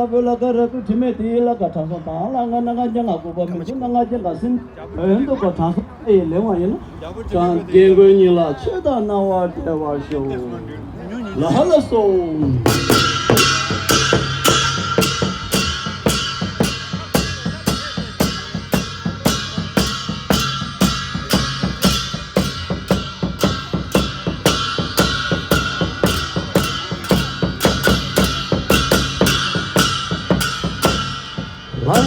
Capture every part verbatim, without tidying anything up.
བོད་ལ་ཀ་ར་ཏུ་དྲི་མེད་དེ་ཡི་ལ་ཀ་དྲང་སྲོང་དང་ལ་ང་ན་ང་རྒྱ་ང་དགོས་པ་མི་ཚུ་ན་ང་རྒྱ་ང་སིན་འོན་དུ་གོ་དྲང་སྲོང་ཨེ་ཡི་ལེ་བ་ཡིན་ན། གང་རྒན་རྒོན་ཉིད་ལ་ཆོས་དང་སྣང་བ་བྲལ་བར་ཤོག་ལ་ཧ་ལ་སོ།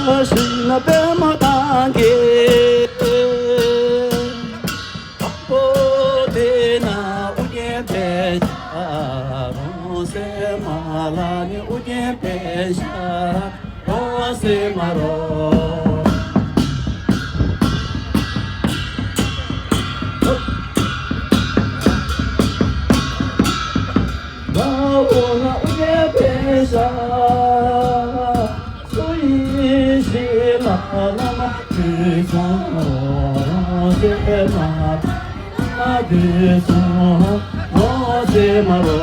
ལ་ཤིང་ན་པདྨ་ཐང་གི་དང་པོ་དེ་ན་ཨུ་རྒྱན་པད་ཤ་རོང་སེ་མ་ལ་ནི་ཨུ་རྒྱན་པད་ཤ་རོང་སེ་མ་རོ། ལ་འོ་ན་ཨུ་རྒྱན་པད་ཤ་སུ་ཡིན་ཞེས་ལ་བླ་མ་དུས་གསུམ་རོང་སེ་མ་དུས་གསུམ་རོང་སེ་མ་རོ།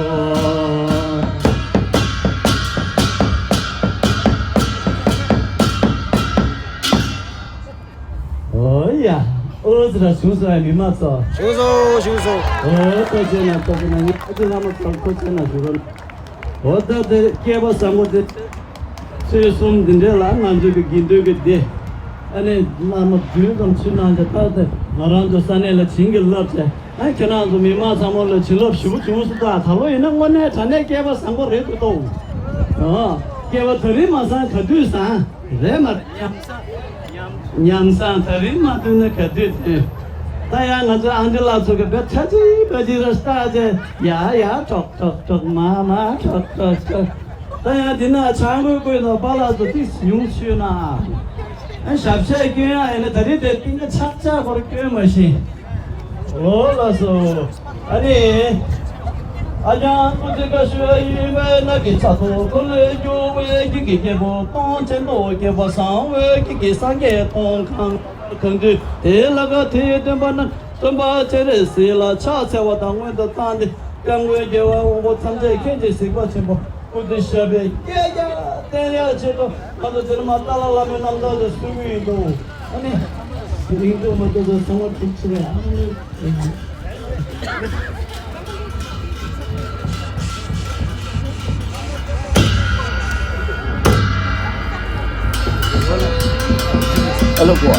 ཨོ་ཡ། ཨོ་ཙི་ར་བྱུང་སོང་ཡ་མི་མ་ཚོ། བྱུང་སོང་བྱུང་སོང་། ཨོ་ཐུགས་རྗེ་གནང་། ཐུགས་རྗེ་གནང་། ང་ཚོ་བླ་མ་ཚོར་ཐུགས་རྗེ་གནང་ཞུ་རོགས། ཨོ་ད་དེ་སྐལ་པ་བཟང་པོ་དེ། ཚེས་གསུམ་འདི་འདྲ་ལ་ང་ཚོ་གི་དགེ་འདུན་གྱི་སྡེ། ཨ་ནི་བླ་མ་རྫུན་ཙམ་ཚུལ་གནང་བྱས། ད་དེ་ང་རང་ཚོ་ས་གནས་ལ་བྱིན་གྱིས་བརླབས་བྱས། ཨ་ཁྱེད་རང་ཚོ་མི་མང་ཚང་མ་ལ་བྱིན་རླབས་ཞེ་པོ་བྱུང་སོང་། ད་ད་ལོ་ཡིན་ན་དངོས་གནས་དྲང་གནས་སྐལ་པ་བཟང་པོ་རེད་འདུག་ཨོ། སྐལ་པ་ད་རིང་མ་བཟང་ག་དུས་བཟང་རེད་མ་རེད། ཉམས་བཟང་ད་རིང་མ་ཐོན་ན་ག་དུས་ཐོན། ད་ཡང་ང་ཚོའི་ཨང་ཏི་ལགས་ཚོ་གི་བེ་ཆ་ཅི་བེ་ཅི་ར་སྟ་ཅེ་ཡ་ཡ་ཁྲོག་ཁྲོག་ཁྲོག་མ་མ་ཁྲོག་ཁྲོག་ཁྲོག་ད་ཡང་འདི་ན་ཆང་གོས་གོས་དང་པཱ་ལགས་ཚོ་ཏིག་ཉུང་ཆུ་ན། ཨ་ཞབས་ཕྱི་སྐྱོན་ཡ་ཡིན་ན་ད་རེས་དེ་ཏིང་ཀ་ཆག་ཆག་བོར་སྐྱོན་མ་ཤེས། ཨོ་ལགས་སོ། ཨ་ནི། ཨ་ཀྱང་སྐུ་ཚེ་བཀྲ་ཤིས་ཡུན་བའི་ནགས་ཀྱི་ཆ་ཐོག་འཁོར་ལོས་སྒྱུར་བའི་ཀྱི་ཀྱི་རྒྱལ་པོ་སྟོང་ཆེན་པོ་རྒྱལ་པོ་བཟང་བའི་ཀྱི་ཀྱི་སངས་རྒྱས་སྟོང་གང་གང་དུས་དེ་ལ་ག་དེའི་སྟོན་པ་ན་སྟོན་པ་སྤྱན་རས་གཟིགས་ལ་ཕྱག་འཚལ་བ་དང་། སྔོན་དུ་བཏང་སྟེ་སྐྱབས་མགོན་རྒྱལ་བ་དབང་པོ་ཐམས་ཅད་མཁྱེན་ཅིང་གཟིགས་པ་ཆེན་པོ། སྐུ་དེ་ཞབས་པད་བསྐལ་བརྒྱར་བརྟན་ཡག་ཆེད་དུ་ང་ཚོ་ཇོ་ནང་མ་ཏཱ་ལའི་བླ་མའི་རྣམ་ཐར་དེ་གསུང་གི་ཡིན་འདུག་ཨ་ནི། རིང་དུ་མ་ཐུག་ཚང་མ་ཐུགས་རྗེ་ཆེ། ཨ་ནི། ཨ་ལོ་གོ།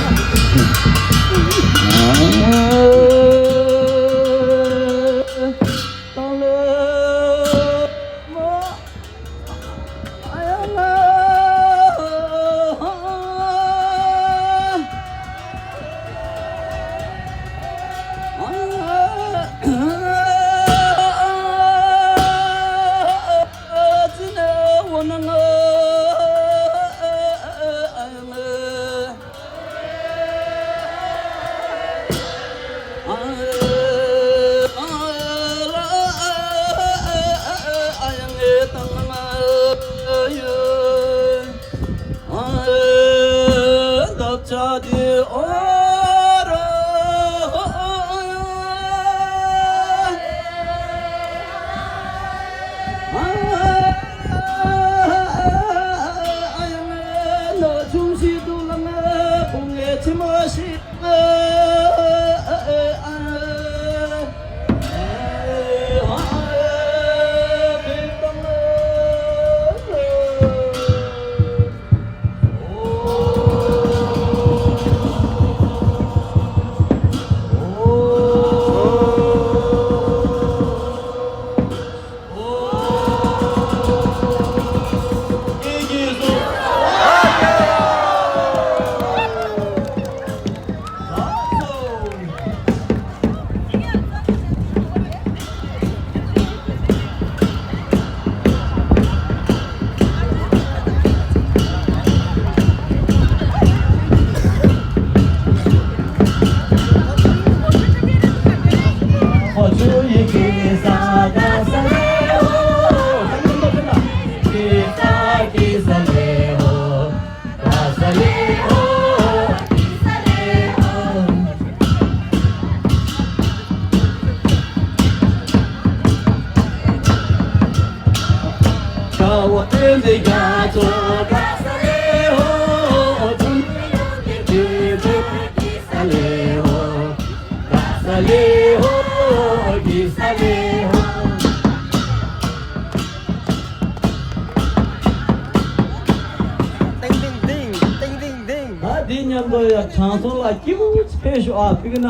མཉམ་དུ་ཡ་དྲང་སྲོང་ལགས་སྐྱིད་པོ་ཕེབས་ཤོག་ཨ། ཕི་གི་ན་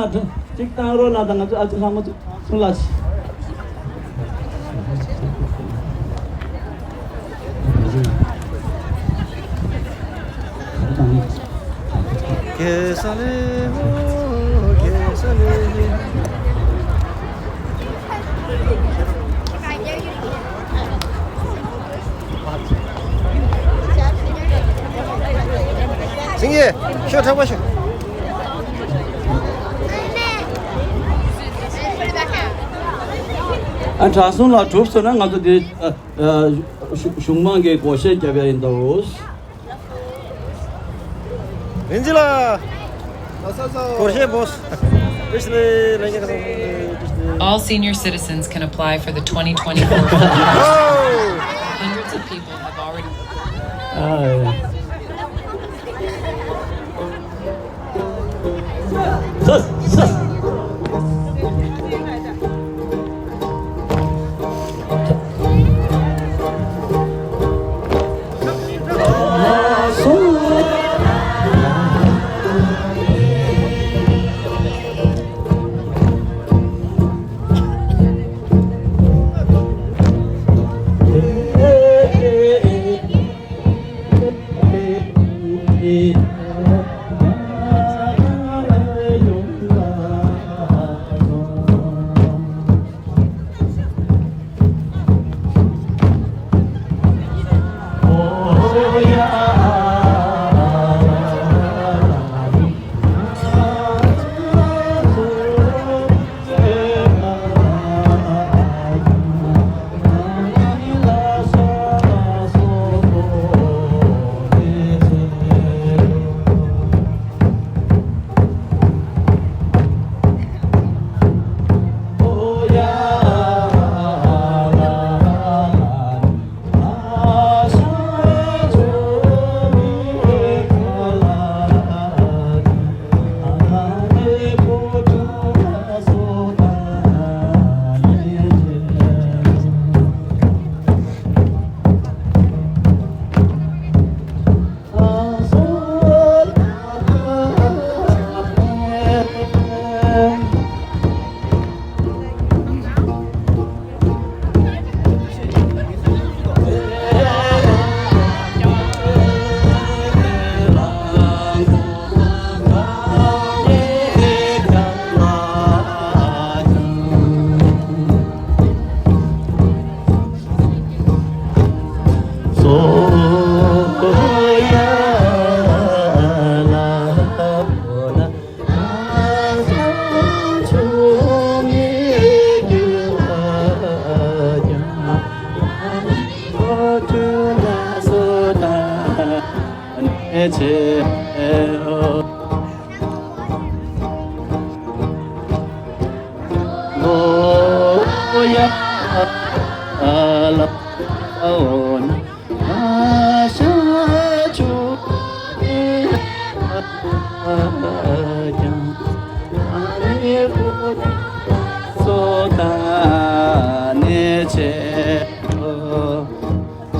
གཅིག་བཏང་རོགས་གནང་དང་། ང་ཚོ་ཨ་ཅེ་ལྷ་མོ་ཚོ་དྲང་སྲོང་ལགས། གེ་སར་ལེ་མོ། གེ་སར་ལེ། སེང་གེ་ཤོག་ཁྲག་པ་ཤོག་ཨ། དྲང་སྲོང་ལགས་གྲུབ་སོང་ན་ང་ཚོ་འདི་ཨ་ཨ་གཞུང་མང་གི་སྒོར་གཞས་རྒྱབ་ཡ་ཡིན་ད་འོ། རིན་ཆེན་ལགས། སྒོར་གཞས་བོས། བཀྲ་ཤིས་བདེ་ལེགས། ལྷན་རྒྱས་ཁ་སང་བཀྲ་ཤིས་བདེ་ལེགས། All senior citizens can apply for the twenty twenty-four fund. Hundreds of people have already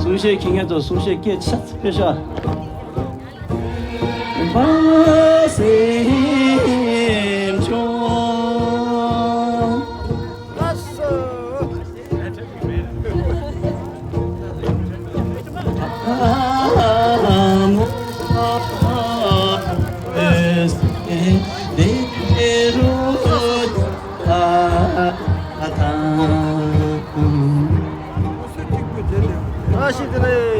གསུང་བཤད་མཁན་ཚོ་གསུང་བཤད་སྐད་ཆ་ཕེབས་ཤོག་བཀྲ་ཤིས་བདེ་ལེགས།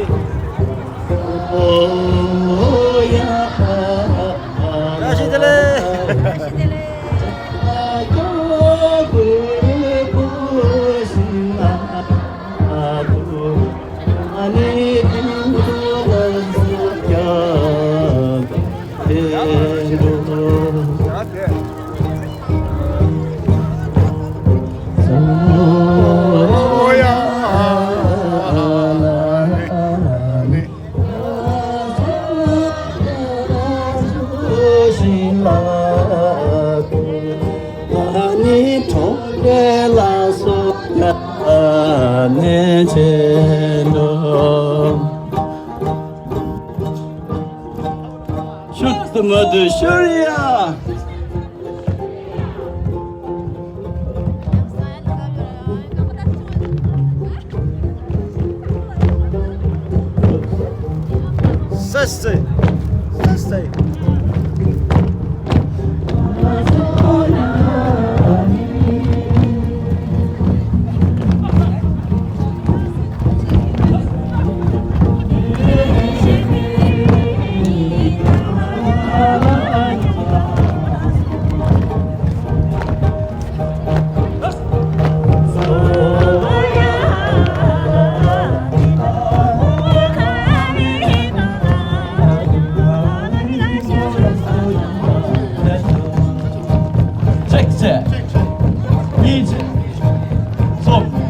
བཀྲ་ཤིས་བདེ་ལེགས། ཤུགས་ Modu Shurya. Sese. Sese. གཅིག་བྱས། གཉིས་བྱས། གསུམ།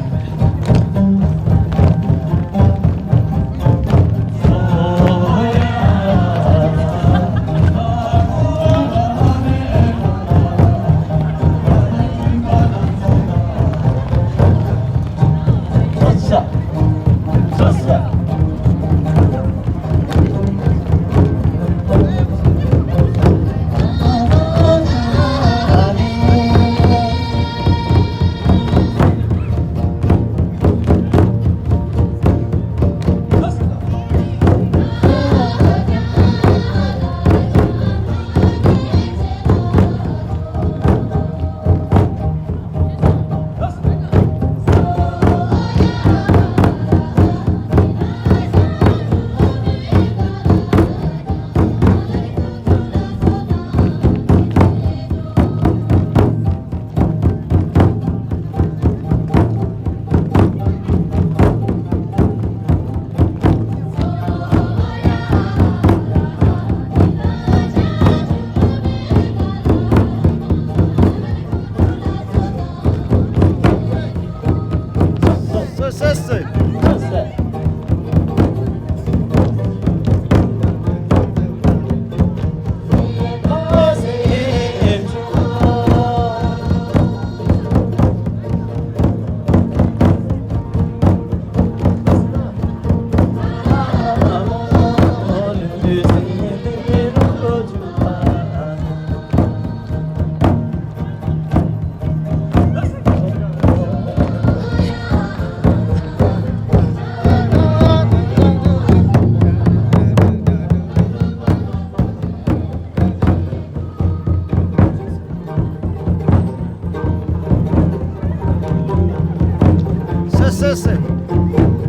ཟེར་ཟེར་ཟེར།